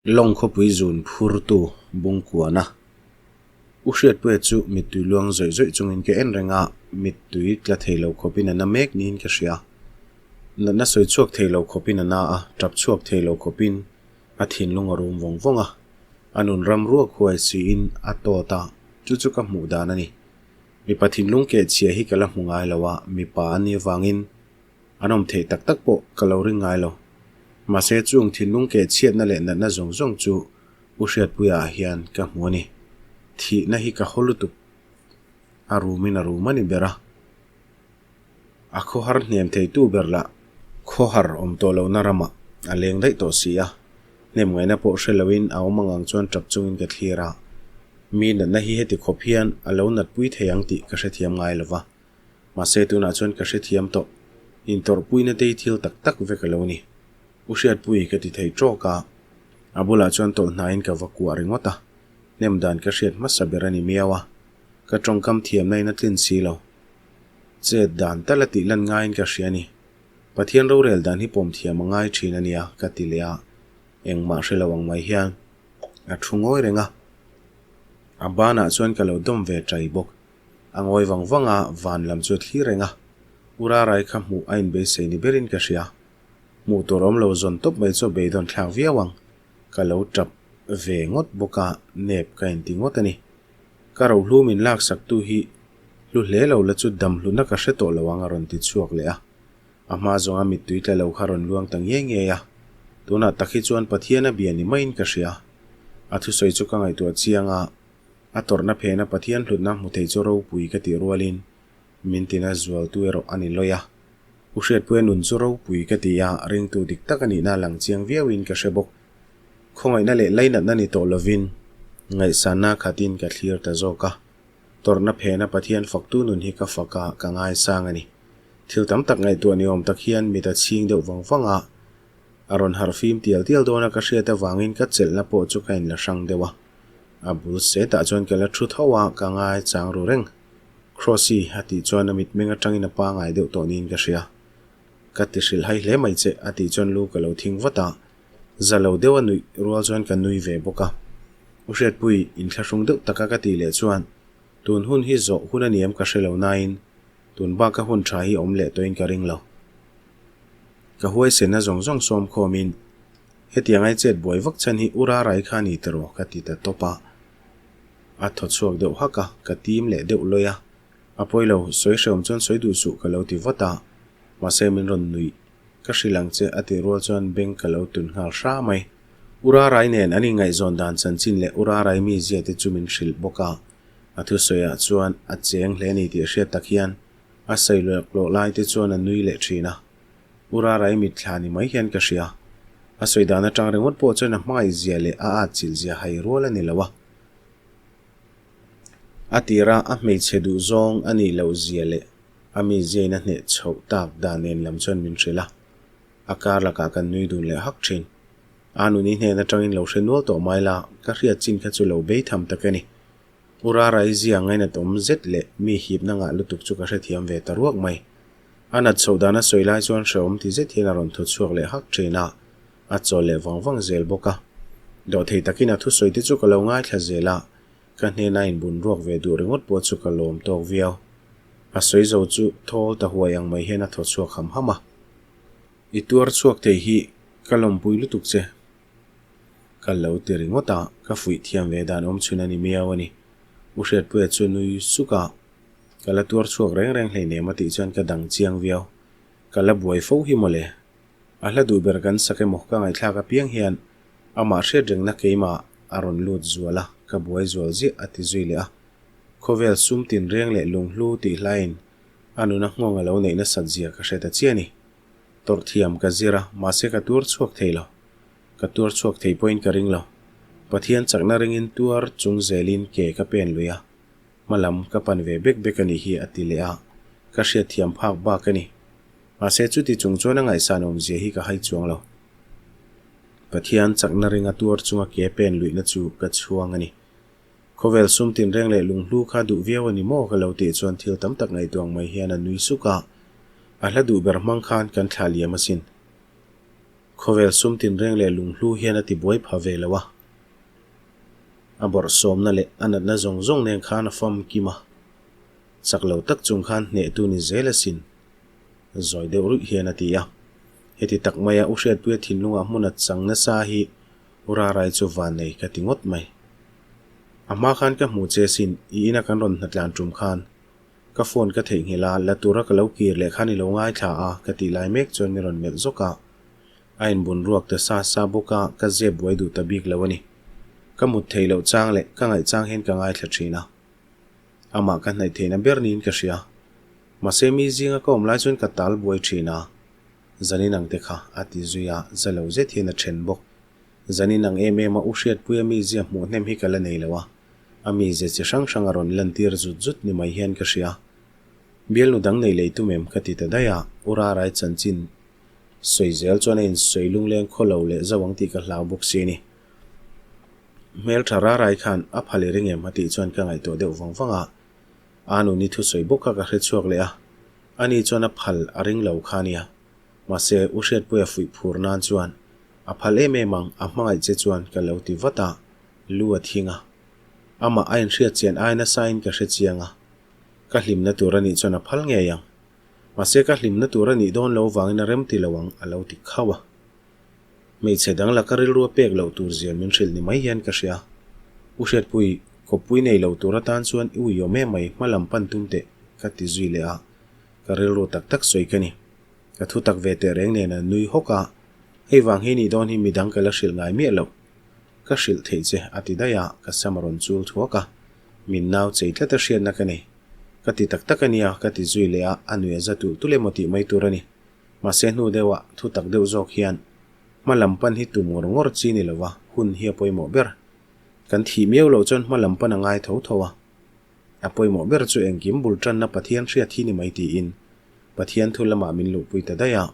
Lawng khawpui zun phurtu Bungkuana U Hriatpuia chu mittui luang zawih zawih chungin ka en reng a, mittui tla thei lo khawpin a na mek niin ka hria. Natna sawi chhuak thei lo khawpin a na a, tap chhuak thei lo khawpin a thinlung a rum vawng vawng a, a nun ram ruak huai siin a tawt a, chu chu ka hmuh dan a ni. Mipa thinlung kehchhia hi ka la hmu ngai lo a, mipa a nih avangin An awm theih tak tak pawh ka lo ring ngai lo. Mahse chung thinlung keh chhiatna leh natna zawng zawng chu U Hriatpuia ah hian ka hmu a ni. Thihna hi ka haw lutuk. A rumin a rum a ni ber a. A khawhar hnem theitu ber lah khawhar awm tawh lohna ramah a leng daih tawh si a. Hnem ngaihna pawh hre loin a awm ang ang chuan tap chungin ka thlir a. Mi natna hi heti khawp hian a lo natpui thei ang tih ka hrethiam ngai lo va. Mahse tunah chuan ka hrethiam tawh. Intawrhpuina te hi thil tak tak vek a lo ni. U Hriatpui ka ti thei tawk a, a bulah chuan tawlh hnaiin ka va kuah ringawt a, hnem dan ka hriat hmasa ber a ni miau a, ka tawngkam thiamna in a tlin si lo. Chet dan tal a tih lan ngaiin ka hria a ni. Pathian rorel dan hi pawm thiam a ngai thin a nia ka ti leh a, engmah hre lo ang mai hian a thu ngawi reng a. A banah chuan ka lo dawm ve tai bawk. A ngawi vang vang a, van lam chu a thlir reng a. U Rarai kha hmuh a inbeisei ni berin ka hria. Hmuh tur awm lo zawn tawp mai chu a beidawn thlak viau ang. Ka lo tap ve ngawt bawk a, nep ka inti ngawt a ni. Ka rohlu min laksak tu hi hlu hle lo la chu dam hlutna ka hre tawh lo ang a rawn ti chhuak leh a. A hma zawnga mittui tla lo kha rawn luang ta ngei ngei a. Tunah tak hi chuan Pathian a bia ni maiin ka hria. A thusawi chu ka ngaihtuah chiang a. A tawrhna phena Pathian hlutna hmu thei chu ropui ka tih rualin min tina zualtu erawh a ni lawi a. U Hriatpuia nun chu ropui ka ti a, ringtu dik tak a nihna a lang chiang viauin ka hre bawk. Khawngaihna leh lainatna ni tawh lovin ngaihsanna khatin ka thlir ta zawk a. Tawrhna phena Pathian faktu nun hi ka fak a, ka ngaisang a ni. Thil tam tak ngaihtuah ni awm tak hian mit a chhing deuh vang vang a, a rawn harh fim tial tial dawn a ka hriat avangin ka chelhna pawh chu ka inla hrang deuh a. A bul setah chuan ka la thu tho a, ka ngai chang ru reng. Crossy a tih chuan a mitmeng atangin a pangai deuh tawh niin ka hria. Ka ti hrilh hai hle mai che a tih chuan lu ka lo thing vat a, za lo deuh a nuih rual chuan ka nui ve bawk a. U Hriatpui, inthlahrung deuh taka ka tih leh chuan tun hun hi zawh hun a ni em ka hre lo nain tun baka hun tha hi awm leh tawhin ka ring lo. Ka huaisenna zawng zawng sawm khawmin Hetiang ai chet buai vak chhan hi u Rarai kha a ni tiraw ka ti ta tawp a. A thaw chhuak deuh hak a, ka tim leh deuh lawi a. A pawi lo, sawi hrehawm chuan sawi duh suh ka lo ti vat a. Mahse min rawn nuih, ka hrilh ang che a tih rual chuan beng ka lo tun nghal hra mai. U Rarai nen an inngaihzawn dan chanchin leh u Rarai mizia te chu min hrilh bawk a. A thusawiah chuan a cheng hle a ni tih hriat tak hian a sawi lawk lai te chuan a nui leh thin a. U Rarai mitthla ni mai hian ka hria. A sawi dan atang ringawt pawh chuan a hmangaih zia leh a at chilh zia hai rual a ni lo a. A tira a hmeichhe duh zawng a nih loh zia leh a miziain a hneh chhoh tak dan nen lam chuan min hrilh a. A kar lakah kan nui dun leh hak thin. A nuni hnen atangin lo hre nual tawh mai la, ka hriat chin kha chu lo bei tham tak a ni. U Rarai zia ngainat awm zet leh mi hipna ngah lutuk chu ka hrethiam ve ta ruak mai. A nat chhoh dan a sawi lai chuan hrehawm ti zet hian a rawn thaw chhuak leh hak thin a, a chawl leh vang vang zel bawk a. Dawhthei takin a thusawi te chu ka lo ngaithla zel a, ka hnena inbun ruak ve duh ringawt pawh chu ka lawm tawk viau. A sawi zo chu thawl ta huai ang mai hian a thaw chhuak ham ham a. I tuar chhuak thei hi ka lawmpui lutuk che. Ka lo ti ringawt a, ka fuih thiam ve dan awm chhun a ni miau a ni. U Hriatpuia chu nui suk a. Ka la tuar chhuak reng reng hleinem a tih chuan ka dang chiang viau. Ka la buai fo hi mawle. A hla duh ber kan sak emaw ka ngaihthlak apiang hian amah hriat rengna keimah a rawn lut zual a, ka buai zual ziah a ti zui leh a. Khawvel sum tinreng leh lunghlu tih hlaiin a nuna nghawng a lo neih nasat zia ka hre ta chiah a ni. Tawrh thiam ka zir a, mahse ka tuar chhuak thei lo. Ka tuar chhuak thei pawhin ka ring lo. Pathian chakna ringin tuar chung zelin ke ka pen lui a. Hma lam ka pan ve bek bek a nih hi a ti leh a, ka hriatthiam phak bak a ni. Mahse chuti chung chuan a ngaihsan awmzia hi ka hai chuang lo. Pathian chakna ringa tuar chunga ke pen luihna chu ka chhuang a ni. Khawvel sum tinreng leh lunghlu kha duh viau a ni maw ka lo tih chuan thil tam tak ngaihtuah ang mai hian a nui suk a, a hla duh ber hmang khan kan thlah liam asin. Khawvel sum tinreng leh lunghlu hian a tibuai pha ve lo a. A bawrhsawmna leh a natna zawng zawng nen khan a famkim a. Chak lo tak chung khan hnehtu ni zel asin. Zawi deuh ruih hian a ti a. Heti tak maia U Hriatpuia thinlungah hmun a chang nasa hi U Rarai chu vannei ka ti ngawt mai. A hma khan ka hmu che sin, i ina kan rawn hnatlan tum khan ka phone ka theihnghilh a, la tura ka lo kir leh khan i lo ngaithla a ka tih lai mek chuan mi rawn melh zawk a. A inbun ruak ta sa sa bawk a, ka zep buai duh ta bik lo a ni. Ka mut theih loh chang leh ka ngaih chang hian ka ngaithla thin a. Amah ka hnaih theihna ber niin ka hria. Mahse mi zinga ka awm lai chuan ka tal buai thin a, Zanin ang te kha a ti zui a, za lo zet hian a then bawk. Zanin ang em em a u Hriatpuia mizia hmuh hnem hi ka la nei lo a, a mize chi hrang hrang a rawn lantir zut zut ni mai hian ka hria. Bialnu dang nei lei tum em ka ti ta daih a, u Rarai chanchin sawi zel chuan a insawi lungleng khaw lo leh zauh ang tih ka hlau bawk si a ni. Hmeltha Rarai khan a phal i ring em a tih chuan ka ngaihtuah deuh vang vang a, a nuni thusawi bawk kha ka hre chhuak leh a, ani chuan a phal a ring lo kha a nia. Mahse, U Hriatpuia fuih phur nan chuan a phal em em ang, a hmangaih che chuan ka lo ti vat a, lu a thing a. Amah a inhriat chian ai nasain ka hre chiang a, ka hlimna tur a nih chuan a phal ngei ang. Mahse, ka hlimna tur a nih dawn lo vangin a remti lo ang, a lo ti khauh a. Hmeichhe dang laka rilru a pek loh tur zia min hrilh ni mai hian ka hria. U Hriatpui, kawppui nei lo tur atan chuan i uiawm em mai, hma lam pan tum teh, ka ti zui leh a, ka rilru tak tak sawi ka ni. Ka thu tak ve teh reng nen a nui hawk a, hei vang hi nih dawn hi midang ka la hrilh ngai miah loh. Ka hrilh theih che, a ti daih a, ka sam a rawn chul thuak a, min nau chei tlat a hriatna ka nei. Ka ti tak tak a nia, ka ti zui leh a, a nui a za tulh tulh emaw tih mai tur a ni. Mahse hnu deuhah thu tak deuh zawk hian hma lam pan hi tum ngawr ngawr chi ni lova hun hi a pawimawh ber. Kan thih miau loh chuan hma lam pan a ngai tho tho a. A pawimawh ber chu engkim bul tanna Pathian hriat hi ni mai tiin Pathian thu lamah min luhpui ta daih a.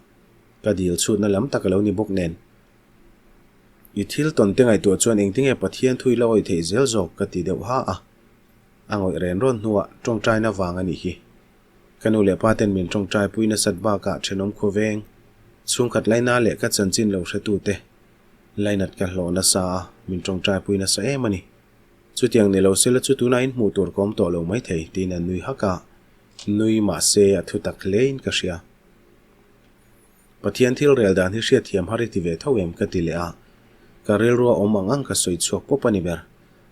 Ka dil chhutna lam tak a lo ni bawk nen. I thil tawn te ngaihtuah chuan engtinge Pathian thu i la awih theih zel zawk ka ti deuh ha a. A ngawih ren rawn hnuah tawngtaina vang a nih hi. Ka nu leh pa ten min tawngtai pui nasat bakah thenawm khawveng, chhungkhat laina leh ka chanchin lo hretute lainat ka hlawh nasa a, min tawngtai pui nasa em a ni. Chutiang ni lo sela chu tunah in hmuh tur ka awm tawh lo maithei tiin a nui hak a, nui mahse a thu tak hlein ka hria. Pathian thil rel dan hi hriatthiam har i ti ve tho em ka ti leh a, ka rilrua awm ang ang ka sawi chhuak pawp a ni ber.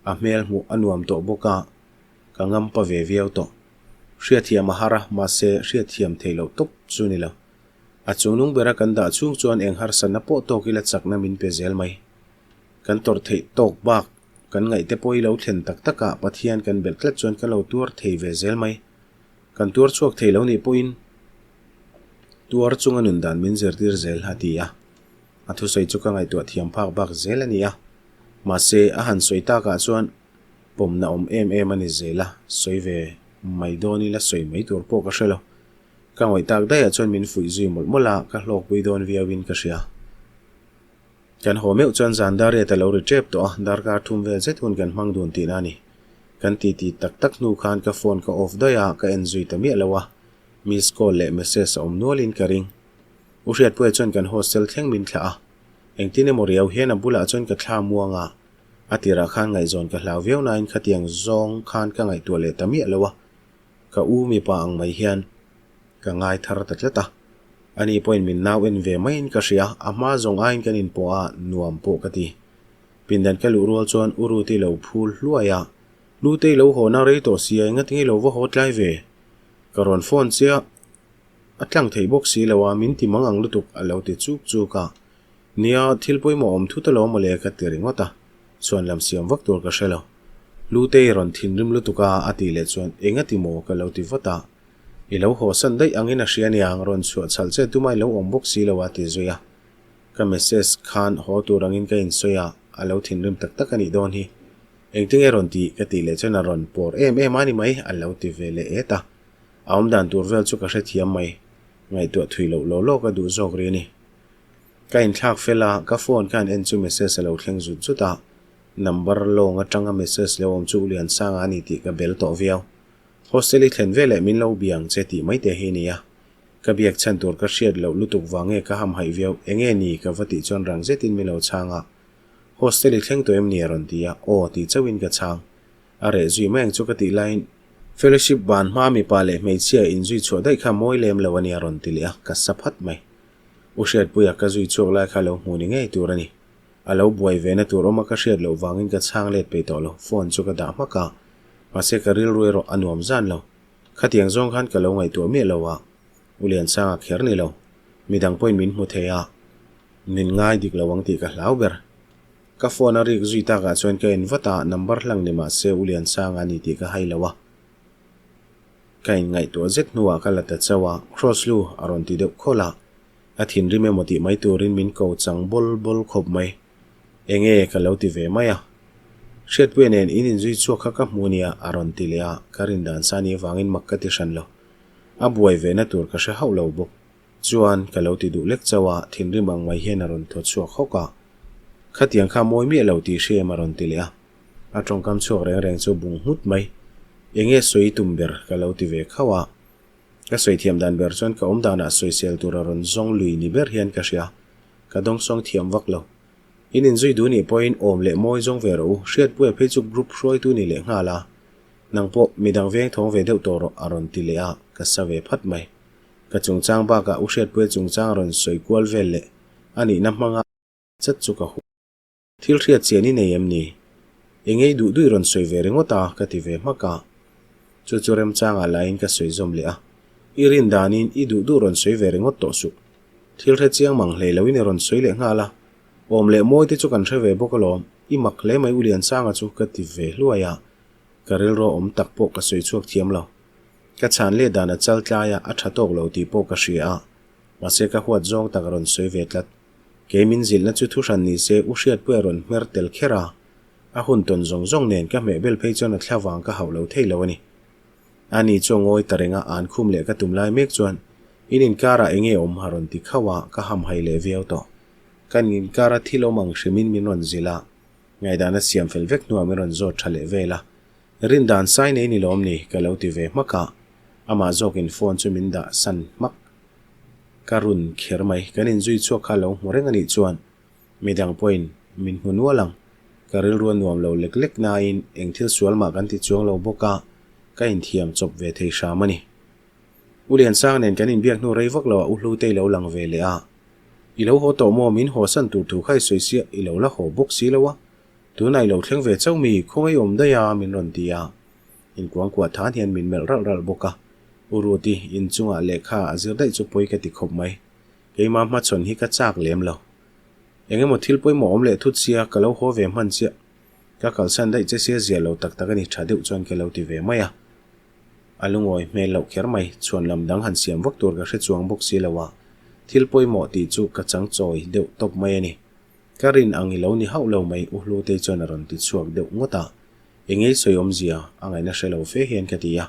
A hmel hmuh a nuam tawh bawk a, ka ngampa ve viau tawh. Hriatthiam a har a, mahse hriatthiam theih loh tawp chu ni lo. A chungnung bera kan dah chhung chuan eng harsatna pawh tawk ila chakna min pe zel mai. Kan tawrh theih tawk bak kan ngaihte pawh i lo thlen tak takah Pathian kan belh tlat chuan kan lo tuar thei ve zel mai. Kan tuar chhuak thei lo nih pawhin tuar chunga nun dan min zirtir zel a ti a. A thusawi chu ka ngaihtuah thiam phak bak zel a ni a. Mahse a han sawi takah chuan pawmna awm em em a ni zel a, sawi ve mai dawn ila sawi mai tur pawh ka hre lo. Ka ngawih tak daihah chuan min fuih zui mawlh mawlh a, ka hlawkpui dawn viauin ka hria. Kan haw meuh chuan zan dar riat a lo ri tep tawh a, darkar thum vel zet hun kan hmang dun tihna a ni. Kan titi tak tak hnu khan ka phone ka off daih a, ka en zui ta miah lo a, miss call leh message a awm nualin ka ring. U Hriatpuia chuan kan hostel thleng min thlah a, engtin emaw riau hian a bulah chuan ka thla muang a, A tirah khan ngaihzawn ka hlau viau nain khatiang zawng khan ka ngaihtuah leh ta miah lo a, ka u mipa ang mai hian ka ngai thar ta tlat a. Ani pawhin min nau en ve maiin ka hria, a hma zawng aiin kan inpawh a, nuam pawh ka ti. Pindan ka luh rual chuan u Ruti lo phul hluai a, Lutei lo haw na rei tawh sia, engatinge lo va haw tlai ve? Ka rawn phone che a, a tlang thei bawk si lo a, min ti mang ang lutuk a lo ti chuk chuk a. Nia, thil pawimawh awm thut alawm mawle ka ti ringawt a, chuan lam siam vak tur ka hre lo. Lutei rawn thinrim lutuk a, a tih leh chuan eng a ti maw ka lo ti vat a. I lo haw san daih angin a hria aniang, rawn chhuah chhalh che tumah i lo awm bawk si lo a ti zui a. Ka message khan haw tur angin ka insawi a, a lo thinrim tak tak a nih dawn hi. Engtinge rawn tih ka tih leh chuan a rawn pawr em em a ni mai, a lo ti ve leh et a. A awmdan tur vel chu ka hrethiam mai, ngaihtuah thui loh law law ka duh zawk rih a ni. Ka inthlak fel a, ka phone khan en chu message a lo thleng zut zut a, number lawng atanga message lo awm chu U Liansanga a ni tih ka bel tawh viau. Hostel i thlen veleh min lo bia ang che tih mai te hi a ni a. Ka biak chhan tur ka hriat loh lutuk vang nge ka hamhaih viau, enge ni ka va tih chuan rang zetin min lo chhang a. Hostel i thleng tawh em ni a rawn ti a, aw tih chauhin ka chhang. A reh zui mai ang chu ka tih laiin Fellowship ban hma mipa leh hmeichhia inzui chhuah daih kha mawi lem lo a nia rawn ti leh a, ka sa phat mai. U Hriatpuia ka zui chhuak lai kha lo hmu ni ngei tur a ni. A lo buai ve na tur awm a ka hriat loh vangin ka chhang let peih tawh lo, phone chu ka dah hmak a, mahse ka rilru erawh a nuam zan lo. Khatiang zawng khan ka lo ngaihtuah miah lo a, U Liansanga kher ni lo, midang pawhin min hmu thei a, min ngai dik lo ang tih ka hlau ber. Ka phone a rik zui takah chuan ka en vat a, number hlang ni mah se U Liansanga a ni tih ka hai lo a. Ka inngaihtuah zet hnuah ka la ta chauh a, Cross lu a rawn ti deuh khawlh a, a thinrim emaw tih mai turin min ko chang bawl bawl khawp mai. Enge ka lo ti ve mai a. Hriatpuia nen in inzui chhuak kha ka hmu nia a rawn ti leh a, ka rin dan sa ni avangin mak ka ti hran lo. A buai ve na tur ka hre hauh lo bawk. Chuan ka lo ti duh lek chauh a, thinrim ang mai hian a rawn thaw chhuak hawk a. Khatiang kha mawi miah lo tih hria em a rawn ti leh a. A tawngkam chhuak reng reng chu bung nghut mai. Enge sawi tum ber ka lo ti ve khauh a. Ka sawi thiam dan ber chuan ka awm danah sawisel tur a rawn zawng lui ni ber hian ka hria. Ka dawngsawng thiam vak lo. In inzui duh nih pawhin awm leh mawi zawng ve rawh u, Hriatpuia phei chu group hruaitu ni leh nghal a. Nang pawh midang veng thawng ve deuh tawh rawh a rawn ti leh a, ka sa ve phat mai. Ka chungchang bakah u Hriatpuia chungchang a rawn sawi kual vel leh a nihna hmanga chat chu ka hu. Thil hriat chian i nei em ni? Eng ei duh duh i rawn sawi ve ringawt a, ka ti ve hmak a. Chu chu remchangah laiin ka sawi zawm leh a. I rin danin i duh duh rawn sawi ve ringawt tawh suh. Thil hre chiang mang hlei loin i rawn sawi leh nghal a. Awm leh mawi te chu kan hre ve bawk alawm, i mak hle mai u Liansanga chu ka ti ve hluai a. Ka rilru awm tak pawh ka sawi chhuak thiam lo. Ka chhan leh dan a chal tlai a, a tha tawk lo tih pawh ka hria a. Mahse ka huat zawng tak a rawn sawi ve tlat. Kei min zilhna chu thuhran ni se U Hriatpuia rawn hmer tel kher a, a hun tawn zawng zawng nen ka hmeh bel phei chuan a thla vang ka hauh lo thei lo a ni. Ani chu a ngawi ta reng a, an khum leh ka tum lai mek chuan in inkarah enge awm a rawn ti khauh a, ka hamhai leh viau tawh. Kan inkara thil awm ang hrimin min rawn zilh a, ngaihdan a siam fel vek hnuah min rawn zawt tha leh vel a, rindan sai nei ni lawm ni ka lo ti ve hmak a, amah zawkin phone chu min dah san hmak. Ka run kher mai. Kan inzui chhuak kha lo hmu reng a nih chuan midang pawhin min hmu nual ang. Ka rilru a nuam lo lek lek nain eng thil sual mah kan ti chuang lo bawk a, ka inthiam chawp ve thei hram a ni. U Liansang nen kan inbiak hnu rei vak loah U Hlutei lo lang ve leh a, I lo haw tawh maw? Min haw san tur thu kha i sawi sia, i lo la haw bawk si lo a. Tunah i lo thleng ve chauh mi, khawngaih awm daih a, min rawn ti a. Inkuangkuah than hian min melh ralh ralh bawk a. U Ruti, inchungah lehkha a zir daih chu pawi ka ti khawp mai. Keimah hmachhawn hi ka chak lem lo. Eng emaw thil pawimawh awm leh thut sia, ka lo haw ve hman chiah. Ka kalsan daih che sia zia lo tak tak a ni, tha deuh chuan ka lo ti ve mai a. A lungawi hmel loh kher mai, chhuan lam dang han siam vak tur ka hre chuang bawk si lo a. Thil pawimawh tih chu ka chang chawi deuh tawp mai a ni. Ka rin ang i lo ni hauh lo mai, U Hlutei chuan a rawn ti chhuak deuh ngawt a. Engei sawi awmzia a ngaihna hre lo fe hian ka ti a.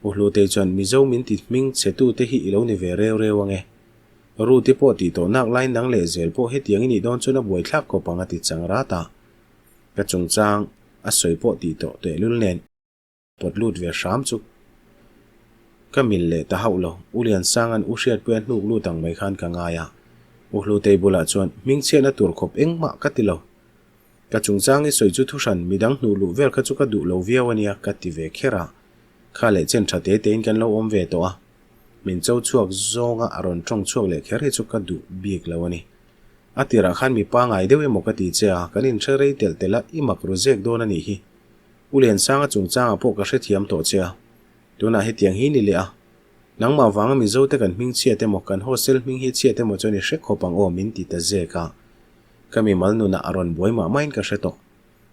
U Hlutei chuan Mizo min ti hming chhe tu te hi i lo ni ve reu reu ange. Ruti pawh tih tawh nak lai nang leh zel pawh hetiang i nih dawn chuan a buaithlak khawp ang a ti chang rat a. Ka chungchang a sawi pawh tih tawh tehlul nen pawt lut ve hram chu ka mil leh ta hauh lo. U Liansanga'n U Hriatpuia hnuk lut ang mai khan ka ngai a. U Hlutei bulah chuan hmingchhiatna tur khawp engmah ka ti lo. Ka chungchang i sawi chu thuhran midang hnuh luh vel kha chu ka duh lo viau a nia ka ti ve kher a, kha leh chen tha te tein kan lo awm ve tawh a, min cho chhuak zawnga a rawn tawng chhuak leh kher hi chu ka duh bik lo a ni. A tirah khan mi pangai deuh emaw ka ti che a, kan inhre rei telh telh a, i mak ru zek dawn a nih hi. U Liansanga chungchangah pawh ka hrethiam tawh che a, tunah hetiang hi ni leh a, nangmah vanga Mizo te kan hming chhiat emaw kan hostel hming hi chhiat emaw chuan i hre khawp ang aw min ti ta zek a. Ka mimal nunah a rawn buai mah mahin ka hre tawh.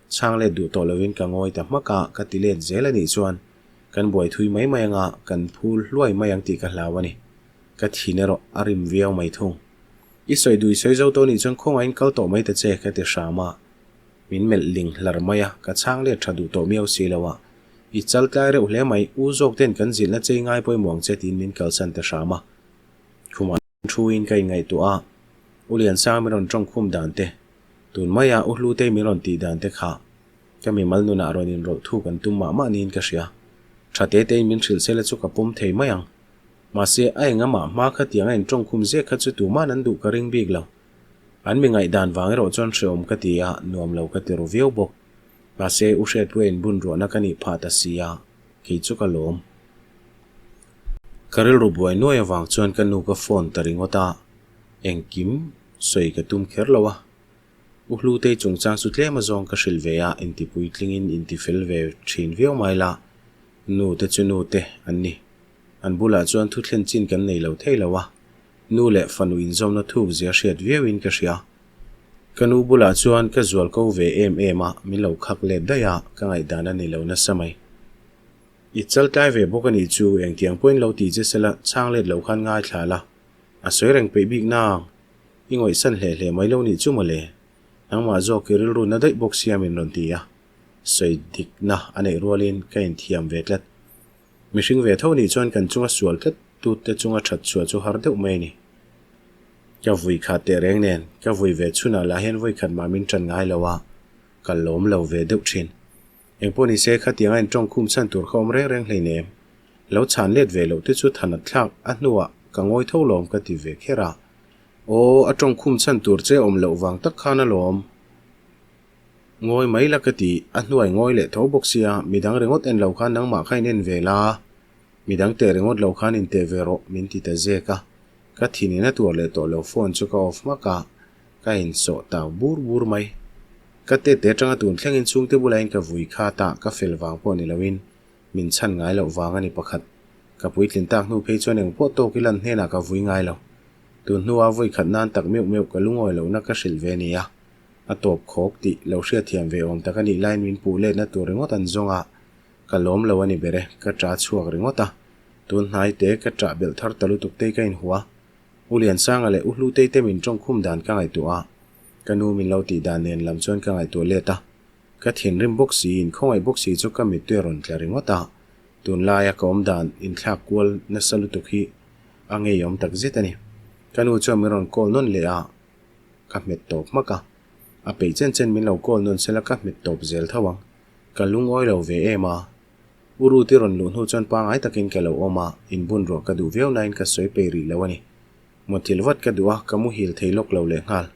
Chhang let duh tawh lovin ka ngawi ta hmak a, ka ti let zel a nih chuan kan buai thui mai mai anga kan phul hluai mai ang tih ka hlau a ni. Ka thin erawh a rim viau mai thung. I sawi duh i sawi zo tawh nih chuan khawngaihin kal tawh mai ta che ka ti hram a. Min melh ling hlar mai a, ka chhang let tha duh tawh miau si lo a. I chal tlai reuh hle mai, u zawk ten kan zilhna chei ngai pawimawh ang che tiin min kalsan ta hram a. Khumah. Thuin ka inngaihtuah a, U Liansang min rawn tawng khum dan te, tun maia U Hlutei min rawn tih dan te kha ka mimal nunah rawn inrawlh thu kan tum mah mah niin ka hria. Tha te tein min hrilh sela chu ka pawm thei mai ang. Mahse, a engamah hma khatiang a inṭawngkhum zek kha chu tuman an duh ka ring bik lo. An mi ngaihdan vang erawh chuan hrehawm ka ti a, nuam lo ka ti ru viau bawk. Mahse, U Hriatpuia inbun ruahna ka nih phah ta si a, kei chu ka lawm. Ka rilru buai nuai avang chuan ka nu ka phone ta ringawt a, engkim sawi ka tum kher lo a. U Hlutei chungchang chu tlem azawng ka hrilh ve a, intipuitlingin intifel ve thin viau mai la, nu te chu nu te an ni. An bulah chuan thu thlen chin kan nei lo thei lo a, nu leh fanu inzawmna thuk zia hriat viauin ka hria. Ka nu bulah chuan ka zual ko ve em em a, min lo khak let daih a, ka ngaihdan a ni lo nasa mai. I chal tlai ve bawk a nih chu, engtiang pawhin lo ti che sela, chhang let lo khan ngaithla la, a sawi reng peih bik nang. I ngawihsan hle hle mai lo nih chu mawle. Nangmah zawk i rilru na daih bawk sia min rawn ti a, sawi dikna a neih rualin ka inthiam ve tlat. Mihring ve tho nih chuan kan chunga sual tlat tute chunga that chhuah chu har deuh mai a ni. Ka vui khat teh reng nen, ka vui ve chhunah lah hian vawikhat mah min tan ngai lo a, ka lawm lo ve deuh thin. Engpawh ni se khatianga intawngkhum chhan tur kha awm reng reng hleinem. Lo chhan let ve loh te chu thanat thlak a hnuah ka ngawi tho lawm ka ti ve kher a. Aw, a tawngkhum chhan tur che awm loh vang tak khan alawm. Ngawi mai la ka ti, a hnuai ngawi leh tho bawk sia, midang ringawt en lo khan nangmah kha in en ve la, midang teh ringawt lo khan in teh ve rawh min ti ta zek a. Ka thin in a tuar leh tawh lo phone chu ka off hmak a, ka insawh tau bur bur mai. Ka tete atanga tun thlengin chhungte bulain ka vui khat a, ka fel vang pawh ni loin min chhan ngai loh vang a ni pakhat. Ka puitlin tak hnu phei chuan engpawh tawk i lan hnenah ka vui ngai lo. Tun hnua vawi khat nan tak meuh meuh ka lungawi lohna ka hrilh ve nia. A tawp khawk tih lo hriatthiam ve awm tak a nih laiin min puh letna tur ringawt an zawng a, ka lawm lo a ni ber e, ka ṭah chhuak ringawt a. Tun hnai te ka ṭah belh thar ta lutuk te ka inhua. U Liansanga leh U Hlutei te min ṭawngkhum dan ka ngaihtuah a, ka nu min lo tih dan nen lam chuan ka ngaihtuah let a. Ka thinrim bawk si, inkhawngaih bawk si chu ka mittui a rawn tla ringawt a, tunlaia ka awm dan inthlak kual nasa lutuk hi a ngeiawm tak zet a ni. Ka nu chuan min rawn call nawn leh a, ka hmet tawp hmak a. A peih chen chen min lo call nawn sela ka hmet tawp zel tho ang. Ka lungawi lo ve em a. U Ruth-i rawn luh hnu chuan pangai takin ka lo awm a, inbun ruah ka duh viau nain ka sawi peih rih lo a ni. Muthilh vat ka duh a, ka muhil thei lawk lo lehnghal.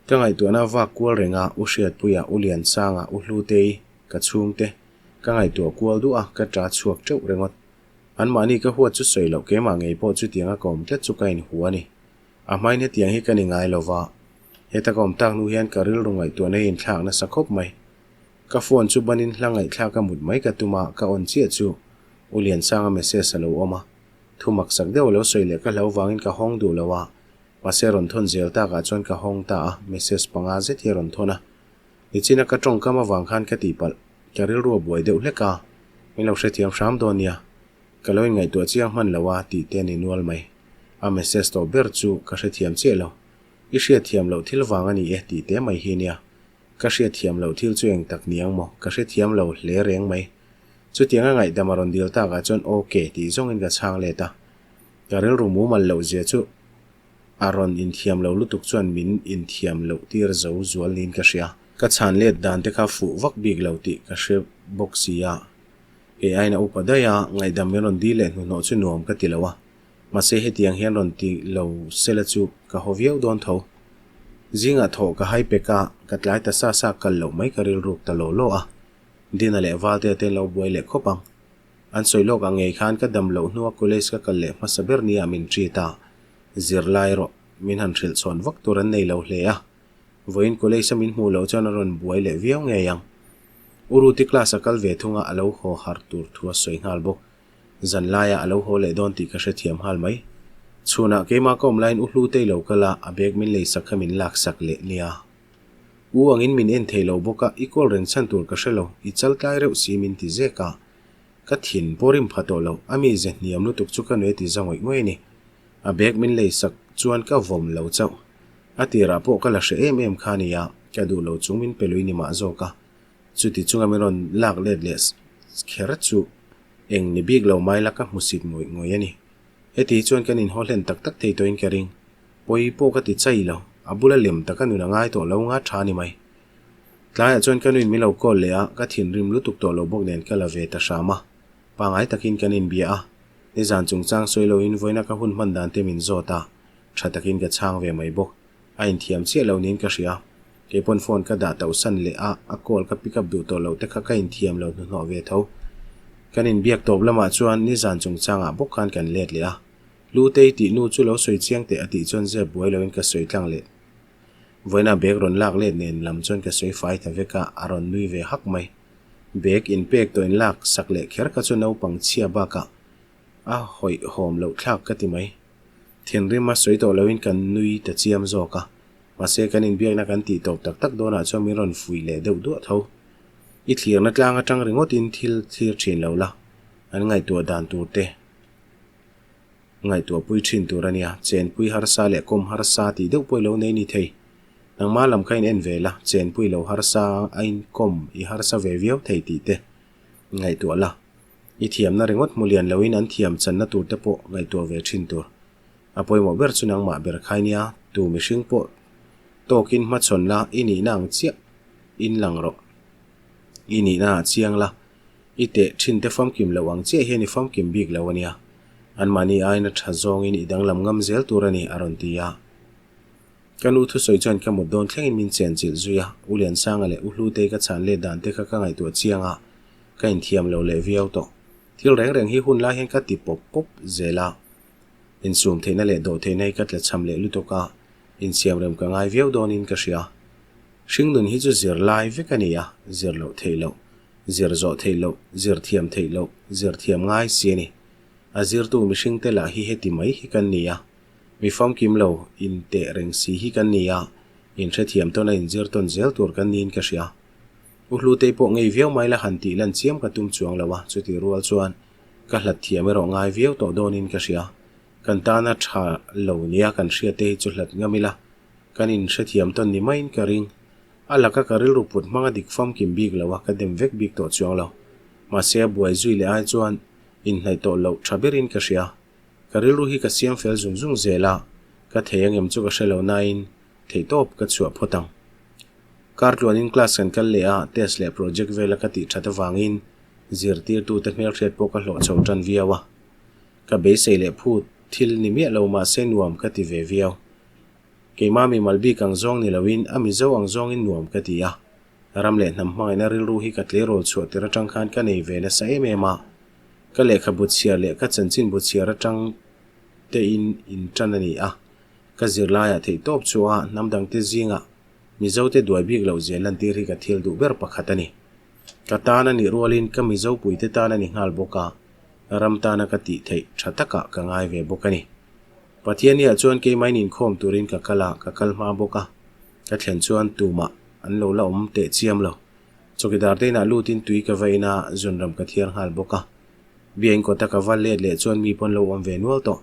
Ka ngaihtuahna vak kual reng a, U Hriatpuia, U Liansanga, U Hlutei, ka chhungte, ka ngaihtuah kual duh a, ka ṭa chhuak ṭeuh ringawt. Anmahni ka huat chu sawi loh keimah ngei pawh chutianga ka awm tlat chu ka inhu a ni. A hmain hetiang hi ka ni ngai lo va, heta ka awm tak hnu hian ka rilru ngaihtuahna hi inthlak nasa khawp mai. Ka phone chu banin hla ngaihthlak a mut mai ka tum a, ka on chiah chu U Liansanga message a lo awm a. Thu maksak deuh a lo sawi leh ka hlau vangin ka hawng duh lo a, mahse rawn thawn zel takah chuan ka hawng ta a, message panga zet hi a rawn thawn a. Nichina ka tawngkam avang khan ka tihpalh, ka rilru a buai deuh hlek a, min lo hrethiam hram dawn nia. Ka lo inngaihtuah chiang hman lo a tih te a ni nual mai. A message tawh ber chu ka hrethiam chiah lo. I hriatthiam loh thil vang a ni e tih te mai hi nia. Ka hriatthiam loh thil chu eng tak ni ang maw? Ka hrethiam lo hle reng mai. Chutianga ngaihdam a rawn dil takah chuan ok tih zawngin ka chhang let a. Ka rilru mumal loh zia chu a rawn inthiam lo lutuk chuan min inthiam loh tir zo zual niin ka hria. Ka chhan let dan te kha fuh vak bik lo tih ka hre bawk si a. Kei aiin a upa daih a, ngaihdam min rawn dil leh hnuhnawh chu nuam ka ti lo a. Mahse hetiang hian rawn ti lo sela chu ka haw viau dawn tho. Zingah thawh ka hai pek a, ka tlai ta sa sa kal loh mai ka rilruk ta law law a. Dina leh Valtea te an lo buai leh khawp ang. An sawi lawk ang ngei khan ka dam loh hnua college ka kal leh hmasa ber nia min treat a, zirlai erawh min han hrilh chhawn vak tur an nei lo hle a. Vawiin college a min hmuh loh chuan a rawn buai leh viau ngei ang. U Ruti class a kal ve thung a, a lo haw harh tur thu a sawi nghal bawk. Zan laiah a lo haw leh dawn tih ka hrethiam nghal mai. Chhunah keimah ka awm laiin U Hlutei lo kal a, a bag min leisak kha min laksak leh nia. U angin min en thei lo bawk a, i call reng chhan tur ka hre lo, i chal tlai reuh si min ti zek a. Ka thin pawh rim pha tawh lo, a mi ze hniam lutuk chu ka nui ti za ngawih ngawih a ni. A bag min leisak chuan ka vawm lo chauh. A tirah pawh ka la hre em em kha a nia, ka duh lo chung min pe lui ni mah zawk a. Chuti chunga min rawn lak let leh kher chu eng ni bik lo mai la ka hmusit ngawih ngawih a ni. Heti hi chuan kan inhaw hlen tak tak thei tawhin ka ring. Pawi pawh ka ti chai lo, a bula lem taka nun a ngai tawh lo nga tha a ni mai. Tlaiah chuan ka nuin min lo call leh a, ka thinrim lutuk tawh lo bawk nen ka la ve ta hram a. Pangai takin kan inbia a. Nizan chungchang sawi loin vawiina ka hun hman dan te min zawt a, tha takin ka chhang ve mai bawk. A inthiam chiah lo niin ka hria. Kei pawn phone ka dah tauhsan leh a, a call ka pick up duh tawh loh te kha ka inthiam lo hnuhnawh ve tho. Kan inbiak tawp lamah chuan nizan chungchangah bawk khan kan let leh a. Lutei tih nu chu lo sawi chiang teh a tih chuan zep buai loin ka sawi tlang leh. Vawiina bag rawn lak let nen lam chuan ka sawi fai ta vek a, a rawn nui ve hak mai. Bag inpek tawh inlak sak leh kher kha chu naupang chhia bakah a hawihhawm loh thlak ka ti mai. Thinrim a sawi tawh loin kan nui ta chiam zawk a, mahse kan inbiakna kan tih tawp tak tak dawnah chuan min rawn fuih leh deuh duah tho. I thlirna tlang atang ringawtin thil thlir thin lo la, an ngaihtuah dan tur te ngaihtuah pui thin tur a nia, chenpui harsa leh kawm harsa tih deuh pawh i lo nei ni thei. Nangmah lam kha in en ve la, chenpui lo harsa a inkawm i harsa ve viau thei tih te ngaihtuah la. I thiamna ringawt hmu lian loin an thiam channa tur te pawh ngaihtuah ve thin tur. A pawimawh ber chu nangmah ber khai nia, tu mihring pawh tawkin hmachhawn la, i nihna ang chiah in lang rawh. I nihna ah chiang la, i teh thin te famkim loh ang chiah hian i famkim bik lo a nia. Anmahni aina tha zawngin i danglam ngam zel tur a ni, a rawn ti a. Ka nu thusawi chuan ka mut dawn thlengin min chen chilh zui a, U Liansanga leh U Hlutei ka chhan let dan te kha ka ngaihtuah chiang a, ka inthiam lo leh viau tawh. Thil reng reng hi hun lai hian ka ti pawp pawp zel a, insum theihna leh dawh theihna hi ka tla chham leh lutuk a, insiam rem ka ngai viau dawnin ka hria. Hringnun hi chu zir lai vek a ni a, zir loh theih loh, zir zawh theih loh, zir thiam theih loh, zir thiam ngai si a ni. A zirtu mihringte lah hi heti mai hi kan ni a, mi famkim lo, inteh reng si hi kan ni a, inhrethiam tawn a inzir tawn zel tur kan niin ka hria. U Hlutei pawh ngei viau mai la han tih lan chiam ka tum chuang lo a, chutih rual chuan ka hlat thiam erawh ngai viau tawh dawnin ka hria. Kan tana tha lo nia kan hriat te hi chu hlat ngam ila, kan inhrethiam tawn ni maiin ka ring. A laka ka rilru put hmanga dik famkim bik lo a, ka dem vek bik tawh chuang lo. Mahse a buai zui leh ai chuan inhnaih tawh loh tha berin ka hria. Ka rilru hi ka siam fel zung zung zel a, ka thei angem chu ka hre lo nain theihtawp ka chhuah phawt ang. Kar tluanin class kan kal leh a, test leh project vela ka tih that avangin zirtirtute hmelhriat pawh ka hlawh chho tan viau a. Ka beisei leh phut thil ni miah lo mahse nuam ka ti ve viau. Keimah mimal bik ang zawng ni loin a Mizo ang zawngin nuam ka ti a. Ram leh hnam hmangaihna rilru hi ka tleirawl chhuah tir atang khan ka nei ve nasa em em a. Ka lehkhabu chhiar leh ka chanchinbu chhiar atang tein intan a ni a. Ka zirlaiah theihtawp chu a hnam dangte zingah Mizote duai bik loh zia lantir hi ka thil duh ber pakhat a ni. Ka tan a nih rualin ka Mizo puite tan a ni nghal bawk a, ram tana ka tih theih tha takah ka ngai ve bawk a ni. Pathianniah chuan keimain inkhawm turin ka kal a, ka kal hma bawk a. Ka thlen chuan tumah an lo la awm teh chiam lo. Chawkidar te inah lutin tui ka va in a, zunram ka thiar nghal bawk a. Biain kawta ka va let leh chuan mi pawn lo awm ve nual tawh.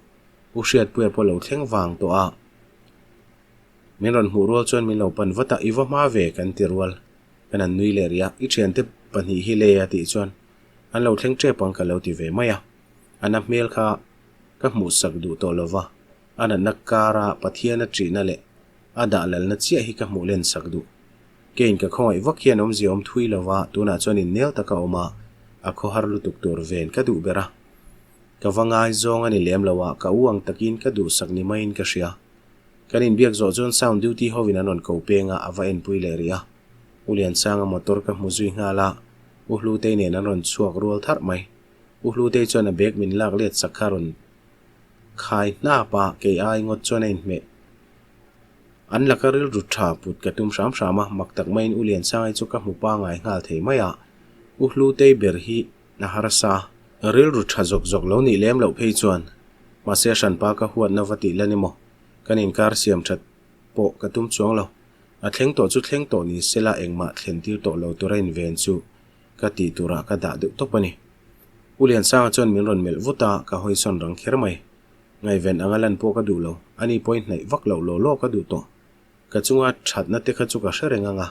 U Hriatpuia pawh lo thleng vang tawh a. Min rawn hmuh rual chuan min lo pan vat a, I va hma ve kan ti rual. Kan han nui leh rih a, I thiante pahnih hi le a tih chuan an lo thleng tep ang ka lo ti ve mai a. A na hmel kha ka hmuhsak duh tawh lo va, a natna kara Pathian a ṭihna leh a dah lalna chiah hi ka hmuh len sak duh. Keiin ka khawngaih vak hian awmzia awm thui lo va, tunah chuan innel taka awm a, a khawhar lutuk tur ven ka duh ber a. Ka va ngai zawng a ni lem lo a, ka u ang takin ka duhsak ni maiin ka hria. Kan inbiak zawh chuan sound duty hovin an rawn ko peng a, a va enpui leh rih a. U Liansanga motor ka hmu zui nghal a, U Hlutei nen an rawn chhuak rual tharh mai. U Hlutei chuan a bag min lak let sak kha rawn khai hnap a, kei ai ngawt chuan a inhmeh. An laka rilru tha put ka tum hram hram a, mak tak maiin U Liansanga hi chu ka hmu pangai nghal thei mai a, U Hlutei ber hi a harsa. Rilru tha zawk zawk lo nih lem loh phei chuan mahse hranpa ka huatna va tih lan emaw kan inkar siam that pawh ka tum chuang lo. A thleng tawh chu thleng tawh ni sela engmah thlen tir tawh lo tura inven chu ka tih turah ka dah deuh tawp a ni. U Liansanga chuan min rawn melh vut a, ka hawisawn rang kher mai. Ngaihven anga lan pawh ka duh lo, ani pawhin hnaih vak loh law law ka duh tawh. Ka chunga thatna te kha chu ka hre reng ang a,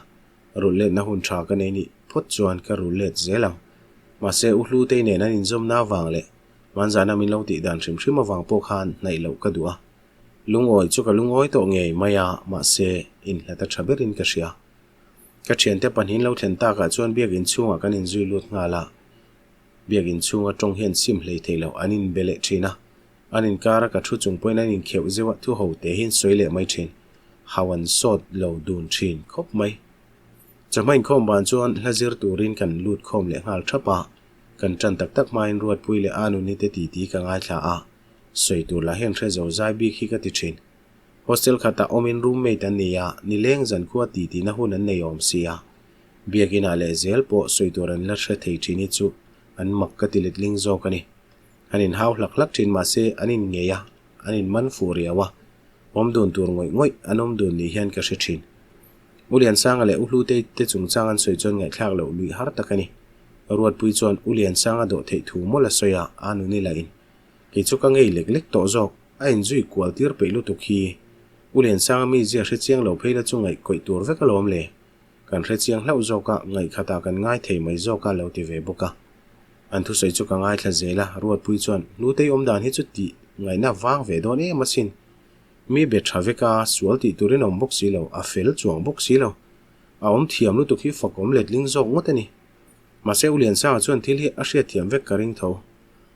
rulh letna hun tha ka nei nih phawt chuan ka rulh let zel ang. Mahse, U Hlutei nen an inzawmna avang leh hmanzana min lo tih dan hrim hrim avang pawh khan hnaih loh ka duh a. Lungawi chu ka lungawi tawh ngei mai a, mahse, inhlat a tha berin ka hria. Ka thiante pahnihin lo thlen takah chuan biakinn chhungah kan inzui lut nghal a. Biakinn chhunga tawng hian sim hlei thei lo an inbe leh thin a, an inkara ka thu chung pawhin an inkheuh zeuh a, thu ho te hi an sawi leh mai thin. Hau an sawt lo dun thin khawp mai. Chawhma inkhawm ban chuan hla zir turin kan lut khawm leh nghal thap a, kan tan tak tak hmain Ruatpui leh Anuni te titi ka ngaithla a, sawi tur lah hian hre zo zai bik hi ka ti thin. Hostel khatah awmin roommate an nei a, nileng zankhua titi na hun an nei awm si a. Biakinah leh zel pawh sawi tur an la hre thei thin hi chu an mak ka ti letling zawk a ni. An inhau hlak hlak thin mahse an inngei a, an inman fuh riau a, awm dun tur ngawih ngawih an awm dun ni hian ka hre thin. U Liansanga leh U Hlutei te chungchang an sawi chuan ngaihthlak loh luih har tak a ni. Ruatpui chuan U Liansanga dawh theih thu mawlh a sawi a, a nuni lahin Kei chu ka ngei lek lek tawh zawk, a inzui kual tir peih lutuk hi. U Liansanga mizia hre chiang lo phei la chu ngaih kawih tur vek alawm le. Kan hre chiang hlauh zawk a, ngaihkhatah kan ngai thei mai zawk a lo ti ve bawk a. An thusawi chu ka ngaithla zel a, Ruatpui chuan, Hlutei awm dan hi chu tih ngaihna vang ve dawn em asin. Mi be tha vek a, sual tih turin a awm bawk si lo, a fel chuang bawk si lo. A awm thiam lutuk hi fakawm letling zawk ngawt a ni. Mahse U Liansanga chuan thil hi a hriatthiam vek ka ring tho.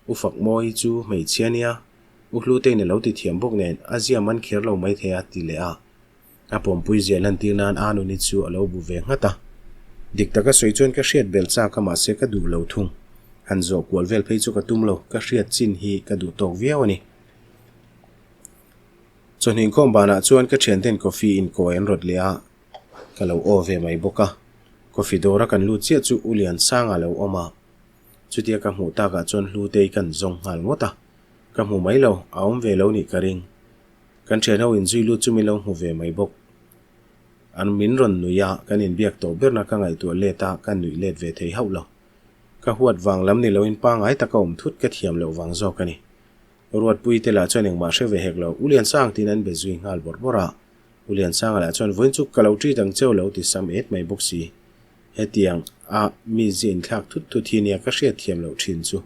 U Fakmawi chu hmeichhia nia, U Hlutein a lo ti thiam bawk nen a zia man kher lo mai thei a ti leh a. A pawmpui zia lantir nan a nuni chu a lo bu ve nghat a. Dik taka sawi chuan ka hriat bel chak a mahse ka duh lo thung. Han zawh kual vel phei chu ka tum lo, ka hriat chin hi ka duh tawk viau a ni. Chawhnih inkhawm banah chuan ka thianten coffee inkawi an rawt leh a, ka lo aw ve mai bawk a. Coffee dawra kan lut chiah chu U Liansanga a lo awm a. Chutia ka hmuh takah chuan Hlutei kan zawng nghal ngawt a, ka hmu mai lo, a awm ve lo nih ka ring. Kan thian ho inzui lut chu min lo hmu ve mai bawk. An min rawn nuih a, kan inbiak tawh berna ka ngaihtuah let a, ka nuih let ve thei hauh lo. Ka huat vang lam ni loin pangai taka awm thut ka thiam loh vang zawk a ni. Ruatpui te lah chuan engmah hre ve hek lo, U Liansang tiin an be zui nghal bawrh bawrh a. U Liansanga lah chuan vawiin chu ka lo treat ang cheu lo ti sam et mai bawk si. Hetiang a mi zia inthlak thut thut hi nia ka hriat thiam loh thin chu.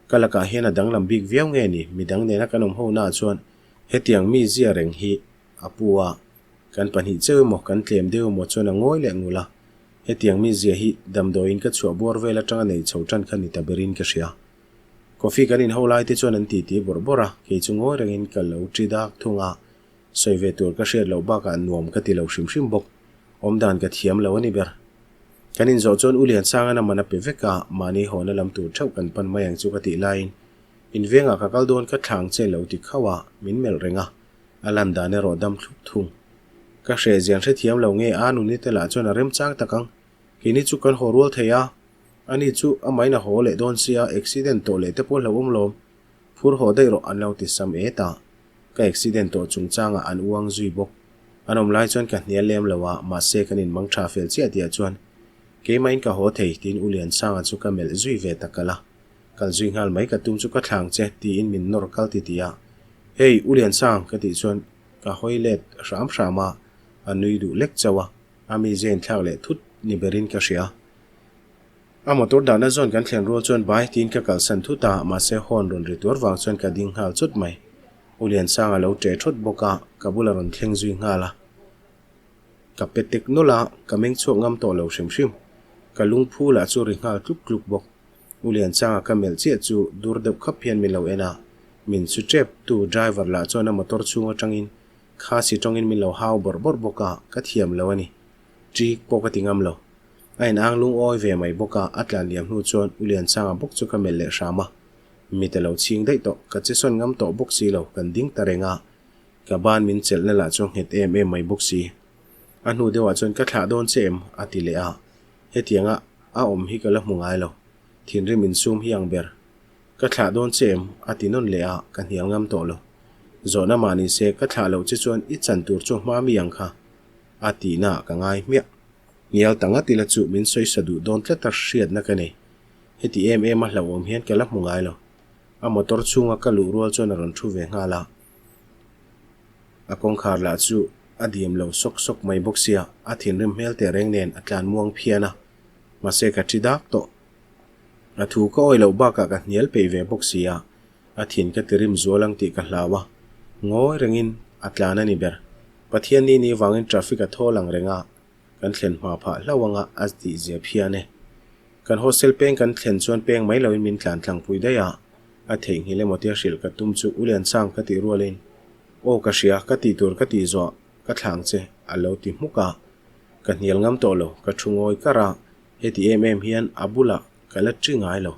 Ka lakah hian a danglam bik viau nge ni, midang nena kan awm ho naah chuan hetiang mi zia reng hi a pu a, kan pahnih cheu emaw kan tlem deuh emaw chuan a ngawi leh ngul a. Hetiang mi zia hi damdawiin ka chhuah buar vel atanga nei chho tan kha ni ta berin ka hria. Coffee kan inho lai te chuan an titi bawrh bawrh a, kei chu ngawi rengin ka lo ṭi dak thung a. Sawi ve tur ka hriat loh bakah nuam ka ti lo hrim hrim bawk. Awmdan ka thiam lo a ni ber. Kan inzawh chuan U Liansanga a man a pe vek a, mahni hawna lam tur theuh kan pan mai ang chu ka tih laiin in vengah ka kal dawn ka thlang che lo ti khauh a, min melh reng a, a lan dan erawh dam thlup thung. Ka hreh zian hrethiam lo nge a nuni te lah chuan a remchang tak ang, keini chu kan haw rual thei a, ani chu amahin a haw leh dawn sia, accident tawh leh te pawh hlauhawm lawm, phur haw daih rawh an lo ti sam et a. Ka accident tawh chungchangah an uang zui bawk. An awm lai chuan ka hnial lem lo a, mahse kan inmang tha fel chiah tihah chuan keimahin ka haw thei tiin U Liansanga chu ka melh zui ve ta kalh a. Kal zui nghal mai ka tum chu ka thlang che tiin min nawr kal ti ti a. Hey U Liansang ka tih chuan ka hawi let hram hram a, a nui duh lek chauh a, a mizia inthlak leh thut ni berin ka hria. A motor dahna zawn kan thlen rual chuan bai tiin ka kalsan thut a, mahse horn rawn ri tuar vang chuan ka ding nghal chut mai. U Liansanga lo ṭe thawt bawk a, ka bula rawn thleng zui nghal a. Ka pe tek nawlh a, ka meng chhuak ngam tawh lo hrim hrim. Ka lungphu lah chu ri nghal tluk tluk bawk. U Liansanga ka melh chiah chu dur deuh khap hian min lo en a, min su ṭep tu driver lah chuan a motor chhung aṭangin khasi tawngin min lo hau bawrh bawrh bawk a, ka thiam lo a ni. Ṭik pawh ka ti ngam lo. A in ang lungawi ve mai bawk a, a tlan liam hnu chuan U Liansanga bawk chu ka melh leh hram a. Mit a lo chhing daih tawh, ka che sawn ngam tawh bawk si lo, kan ding ta reng a. Ka ban min chelhna lah chu nghet em em mai bawk si. A hnu deuhah chuan ka thlah dawn che em? a ti leh a. Hetianga a awm hi ka la hmu ngai lo. Thinrim insum hi ang ber. Ka thlah dawn che em? a ti nawn leh a, ka hnial ngam tawh lo. Zawhna mah ni se, ka thlah loh che chuan i chan tur chu hma mi ang kha? a tihna ah ka ngai hmiah. Hnial ta ngat ila chu min sawi sa duh dawn tlat a hriatna ka nei. Heti em em a hlauhawm hian ka la hmu ngai lo. A motor chhunga ka luh rual chuan a rawn thu ve nghal a. A kawngkhar lah chu a dim lo sawk sawk mai bawk sia, a thinrim hmel teh reng nen a tlan muang phian a. Mahse ka thi dak tawh. A thu ka awi loh bakah ka hnial peih ve bawk sia, a thin ka ti rim zual ang tih ka hlau a. Ngawi rengin a tlan a ni ber. Pathian ni ni vangin traffic a thawl ang reng a. Kan thlen hma phah hlauh anga a tih zia phian e. Kan hostel peng kan thlen chuan peng mai loin min tlan tlangpui daih a, a theihnghilh emaw tia hrilh ka tum chu U Liansang ka tih rualin, Aw ka hria, ka tih tur ka tih zawh ka thlang che a lo ti hmuk a. Ka hnial ngam tawh lo, ka thu ngawi kar a, heti em em hian a bulah ka la ṭi ngai lo.